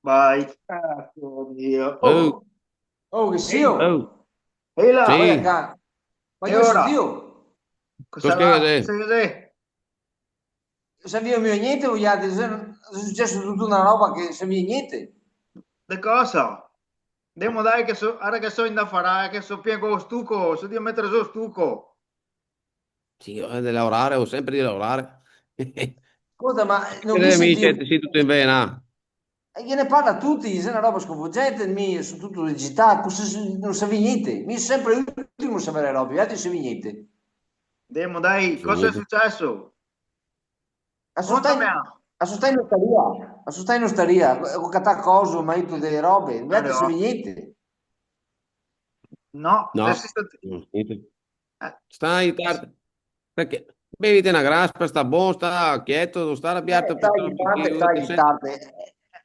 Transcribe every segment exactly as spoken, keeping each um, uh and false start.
Vai. Ah, oh Dio. Oh. Oh. Oh, che sio? Oh. Ehi là. Sì. Varda qua. Ma e ora? Sentìo? Cosa che xe? Cosa che xe? Savìo mia gnente, voialtri, xe, xe suceso tuta na roba che savìo gnente. De cosa? Ndemo dai che so, ara che so indafarà, che so pien co stuco, so drio meter zo stuco. Sì, eh, de laorare, go senpre de laorare. Scolta, ma no... Che mi sentìo, te si tuto in vena. E ghe ne parla tuti, xe na roba sconvolgente, mi so tuto agità, cosa se-, no savìo gnente. Mi so senpre l'ultimo a saver robe, voialtri savìo gnente. Ndemo dai, cosa xe suceso? A so stà in, contame. A so stà in ostaria, a so stà in ostaria, go catà coso, m'à dito dele robe, voialtri savìo gnente. No, no. Te si stà... Mm, gnente. Eh. Sta a aiutarte. Parché bevite na graspa, sta bon, sta chieto, no sta rabiarte. Eh, sta a aiutarte, sta a aiutarte.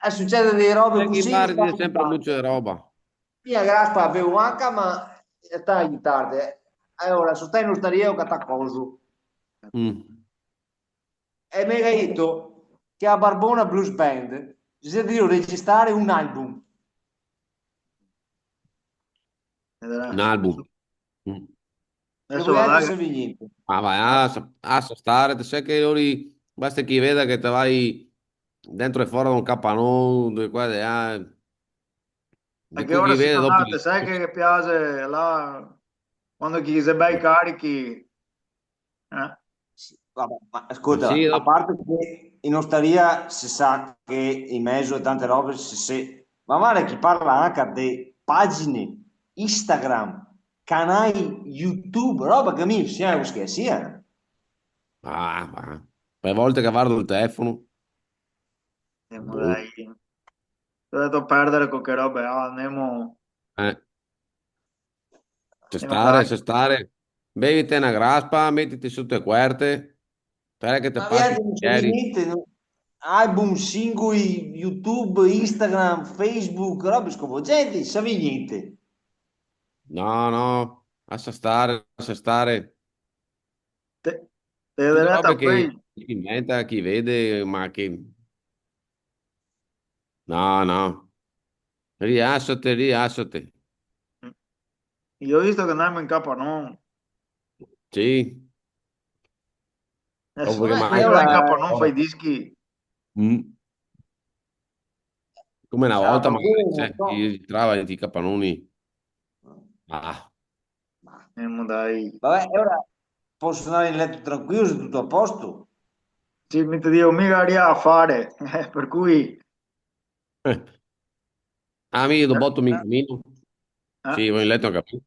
Eh, sucede dele robe cusì, no sta senpre mucio de roba. Mi a graspa a bevo anca, ma sta a aiutarte. Alora, so stà in ostaria, go catà coso. Mm. E me ga dito che a Barbona Blues Band xe drio registrare un album. Un album. Mm. Deso voialtri savìo gnente. Ma va, lasa, lasa stare, te sa che lori, basta che i veda che te va dentro e fora da un capanon, de qua e de là. A che ora che i vede dopo, te sa che, che piaxe là, quando che i xe bei carichi, eh? Sì, vabè, ma scolta, sì, a parte che in ostaria se sa che in mezo a tante robe se, se, ma varda che i parla anca de pagine Instagram, canai YouTube, roba che mi, sì, eh, scherzi, eh. Ah, ma par volte che vardo el telefono. Ndemo dai. Go deto perdere co che robe, ah, ndemo. Eh. Lasa stare, lasa stare. Bevite na graspa, metite soto e cuerte. Spera che te pasi i pensieri. Ma viaggio, no savìo gnente, no? Album, singoli, YouTube, Instagram, Facebook, robe sconvolgenti, savìo gnente. No, no, lasa stare, lasa stare. Te, te... Tuta roba che i inventa, che i vede, ma che... No, no. Rilasate, rilasate. Mi go visto che ndemo in capanon. Sì. Deso, dopo che, ma, ma alora in capanon fa i dischi. Mm. Come na volta, ma magari, cioè, i entrava in i capanoni. Ah. Ma... Ndemo dai. Vabè, e ora poso ndare in leto tranquilo, xe tuto a posto? Sì, mi te digo, mi go da rivar a fare, eh, par cui... Eh. Ah, mi dopo mi incamino. Eh? Sì, vo in leto anca mi.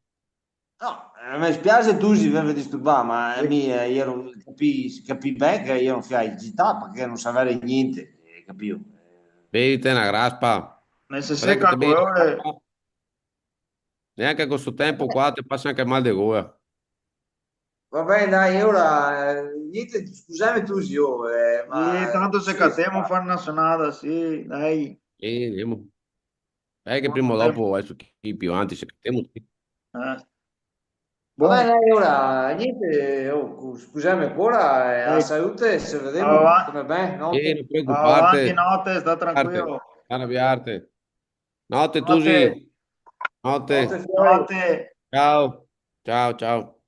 No, eh, me dispiase, Tusi, averve disturbà, ma, eh, mi, eh, iero, capì, capì ben che iero un fià agità, parché no savere gnente, eh, capìo? Bevite na graspa. Me se seca el colore. Neanca co sto tempo qua te pasa anca el mal de gola. Va ben, dai, ora, eh, gnente, scusame, Tusi, oh, eh, ma... Sì, tanto se catemo far na sonada, sì, dai. Sì, ndemo. Dai che prima o dopo, deso chi pì avanti se catemo, sì. Eh. Va ben, dai, ora, gnente, oh, cu-, scusame ancora, eh, a salute, se vedemo, come ben, note. Sì, no preocuparte. Avanti, note, sta tranquilo. Note, cara Biarte. Note, Tusi. Note. Note, fioi. Note. Ciao. Ciao, ciao.